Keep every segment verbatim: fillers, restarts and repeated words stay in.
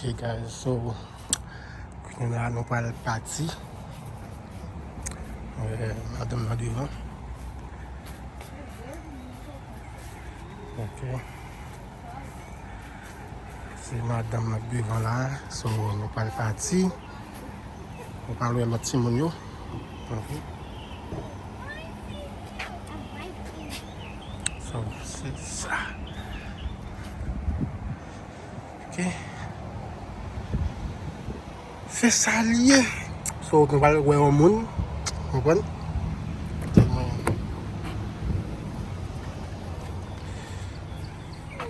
Ok, guys, so, kounye a nou pral pati. Eh, madanm nan devan. Ok. Se madanm nan k devan la. So, nou pral pati. Nou pral wè lòt timoun yo. Ok. So, se sa. Ok. Se sa l ye. So, nou pral wè yon moun. Konprann?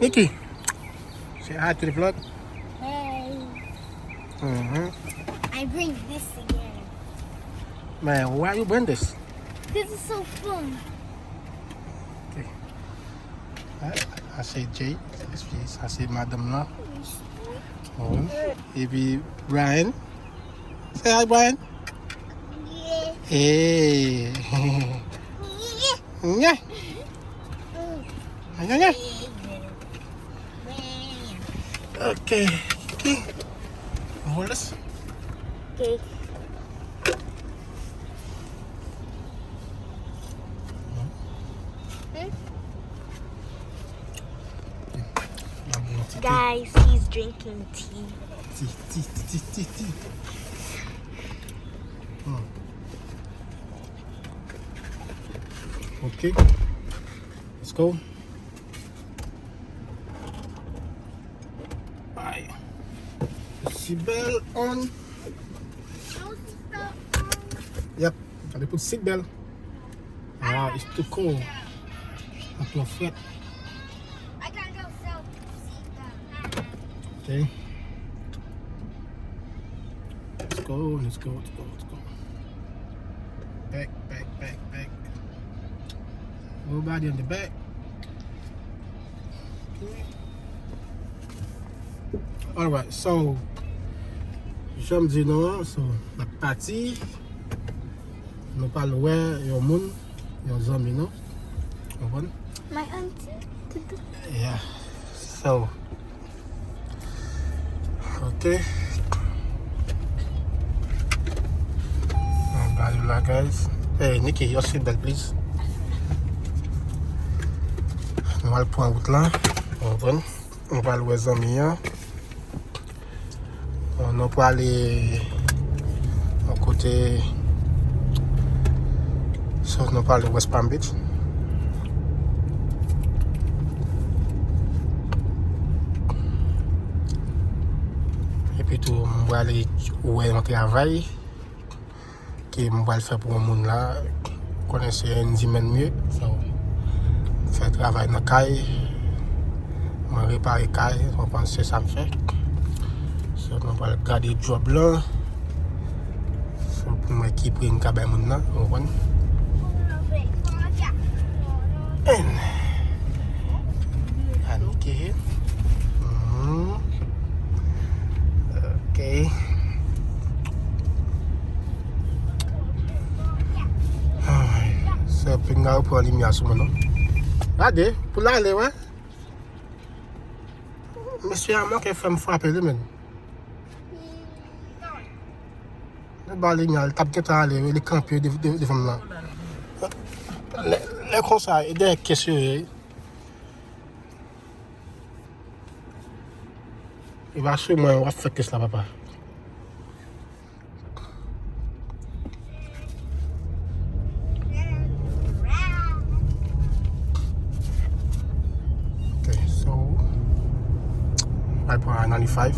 Nikki, say hi to the vlog. Hey. Mm-hmm. I bring this again. Man, why you bring this? This is so fun. Okay. Sa se Jay, sa se madanm nan. Epi Brian. Say hi, Brian. Hey. Nye. Nye, nye. Ok. Ki? Hold this. Ok. Hmm? Guys, he's drinking tea. Ti, ti, ti, ti, ti. Hmm. Ok. Let's go. Ay. Seatbelt on. Yep. Gotta put seatbelt. Ah, it's too cold. Ak lè frèt. Ok. Let's go, let's go, let's go, let's go. Back, back, back, back. Nobody in the back. Alright, so, jan m di nou an, so, n ap pati. Nou pral wè yon moun, yon zanmi nou. Konprann? My auntie. Yeah. So, ok. Mwen ba yo la, guys. Hey, Nikki, your seat belt, please. Nou al pran wout la. Konprann? Nou pral wè zanmi an. Bon, nou prale yon kote. So, nou prale West Palm Beach. Epi tou, m prale wè yon travay ke m pral fè pou yon moun la, konnen se handyman m ye. So, fè travay nan kay, mwen repare kay, w konprann, se sa m fè. So, nou pral gade job lan. So, pou m wè ki pri m ka bay moun nan, w konprann. And, anike. Mhm. Ok. Ay, se pinga yo pran limyè sou mwen, non? Gade, pou l ale, wè. Mesye a manke fè m frape li, menm. Li ba limyè, li t ap gentan ale, wi, li kanpe de-, de-, devan m nan. Lè, lè konsa, e dèyè kès yo ye. E pa sou mwen w ap fè kès la, papa. Ok, so, I pran ninety-five.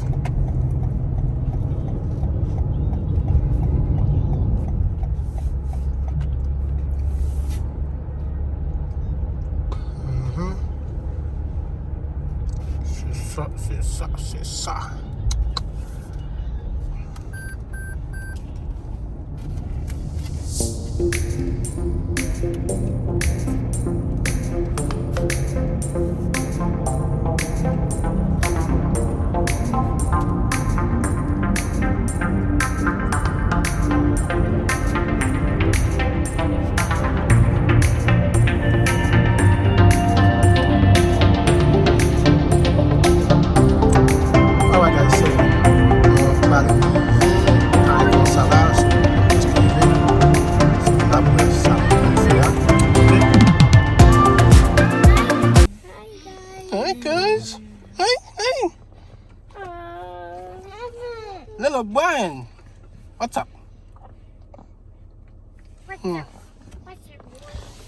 Mhm. Se sa, se sa, se sa. Alright, guys, so, Hey, hey. Little Brian. What's up? Hmm.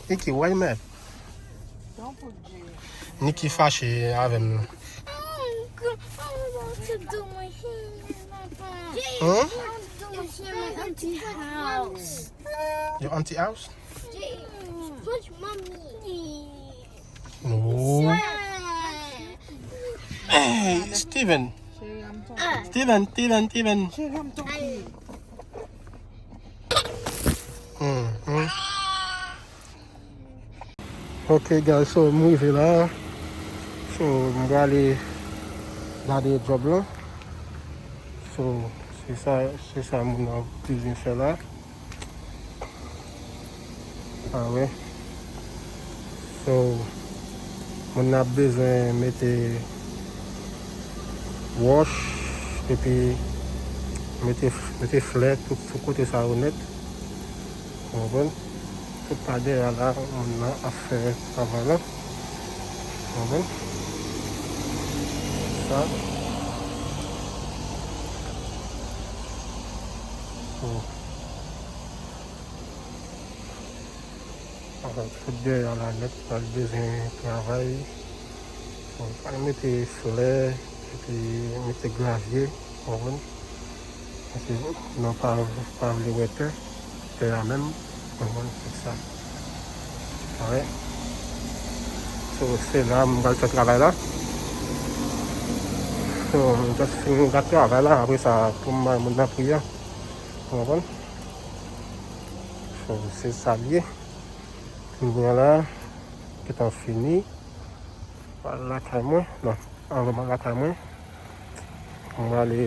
Nikki, why you mad? Nikki fache avè m. Hmm? Your auntie house? No. Hey, Steven. Steven, Steven, Steven. Hmm, hmm. Ok, guys, so m rive la. So, m prale gade djòb lan. So, se sa, se sa moun nan bezwen fè la. Ah, wi. So, moun nan ap bezwen mete wòch, epi mete, mete flè tout sou kote sa yo nèt. Ou konprann? Tout pa dèyè la, moun nan ap fè travay la. Ou konprann? Sa. So, avèk tout dèyè la nèt, pral bezwen travay. Bon, pral mete flè, epi mete gravye, ou konprann? Paske nou pa, pa vle wè tè, tè a menm, ou konprann, se sa. Alright. So, se la, m pral fè travay la. So, m just fin gad travay la, apre sa, pou m bay moun nan priye, ou konprann? So, se sa l ye. Kounye a la, gentan fini. Pral lakay mwen. Non, anvan m al lakay mwen, mwen ale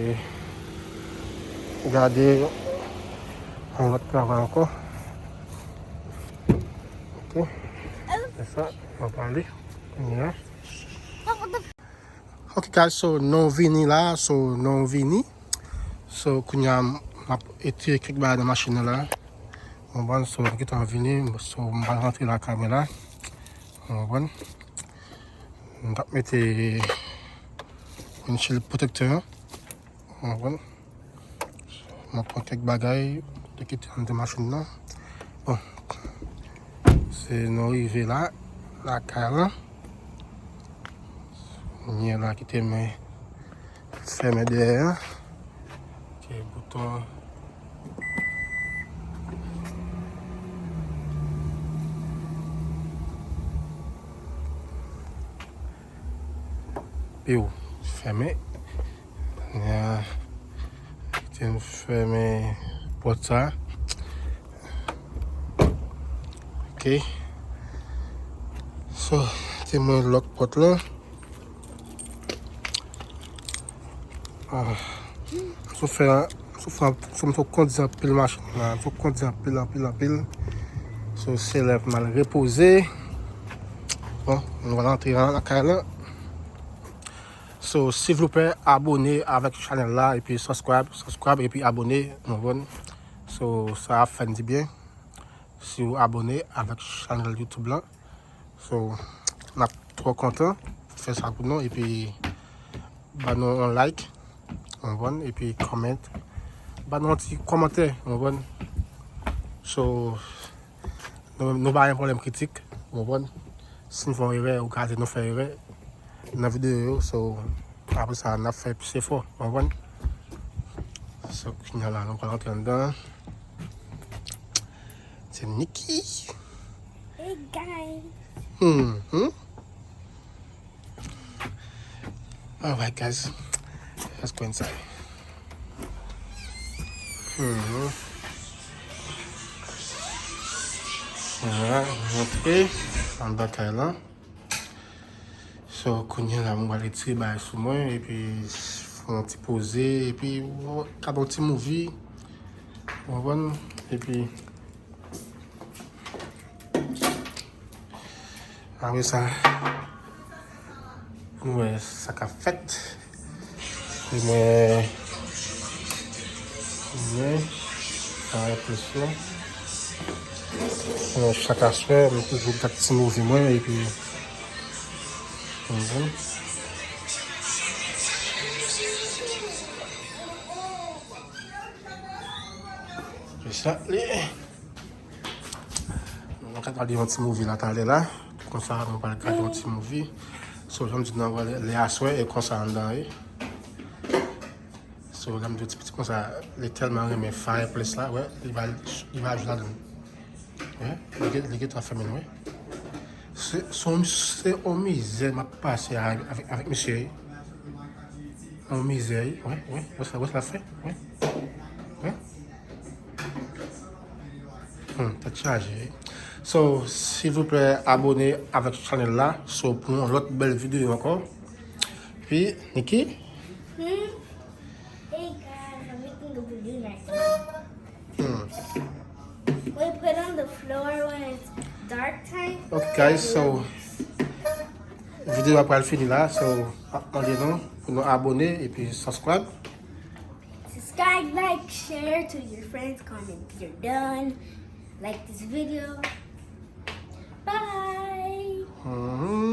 gade yon lòt travay ankò. Ok. Se sa, mwen pral ale kounye a. Ok, guys, so, nou vini la, so, nou vini. So, kounye a, m ap etire kèk bagay nan machin nan la. Ou konprann? So, nou gentan vini, so, m pral rantre lakay mwen la. Ou konprann? M t ap mete windshield pwotektè an. Ou konprann? M ap pran kèk bagay, te kite anndan machin nan. Bon, se nou rive la, lakay lan. Kounye a la, kite mwen fèmen dèyè an. Ok, bouton. Piw, fèmen. Kounye a, kite m fèmen pòt sa. Ok. So, kite mwen lòk pòt lan. Ah. M sou fè, m sou fè, m sou kondi anpil machin la. M sou kondi anpil, anpil, anpil. So, se lè pou m al repoze. Bon, nou pral antre nan lakay lan. So, silvouplè, abone avèk chanèl la, epi subscribe, subscribe, epi abone, nou konprann. So, sa ap fè n dibyen. Si w abone avèk chanèl YouTube lan. So, n ap twò kontan pou fè sa pou nou, epi ba nou yon like, ou konprann, epi comment, ba nou yon ti kòmantè, ou konprann. So, nou, nou pa gen pwoblèm kritik, ou konprann. Si n fè yon erè, ou ka di nou fè erè nan videyo yo, so, apre sa, n ap fè plis efò, ou konprann. So, kounye a la, nou pral rantre anndan. Se Niki. Hey, guys. Hmm, hmm. Alright, guys. Let's go inside. Hmm. Alright, rantre anndan kay lan. So, kounye a la, mwen prale tire bagay sou mwen, epi fè yon ti poze, epi gade yon ti movie. Ou konprann? Epi, apre sa, nou wè sa k ap fèt. Epi mwen, mwen, pa enpresyon. Mwen, chak aswè, mwen toujou gad ti movie mwen, epi, mwen, Se sa li. Nou ka gade yon ti movie la talè la. Konsa nou pral gade yon ti movie. So, jan m di nou, lè aswè e konsa anndan ye. So, lè m di ti pitit konsa, li tèlman renmen fireplace la, wè, li va, li va jwe ladan. Wè, li gen, li gentan fèmen, wè. Se, se, se yon mizè m ap pase avèk, avèk misye. Yon mizè, wè, wè, wè sa, wè sa l ap fè, wè. Wè. Hmm, tèt chaje. So, silvouplè, abone avèk chanèl la. So, pou yon lòt bèl videyo ankò. Pi, Niki? Hmm? Hey guys, I'm making a video right now. Hmm. We put on the floor when it's dark time. Ok, guys, so, videyo a pral fini la. So, mande nou pou nou abone epi subscribe. Subscribe, like, share to your friends, comment if you're done. Like this video. Bye. Mhm.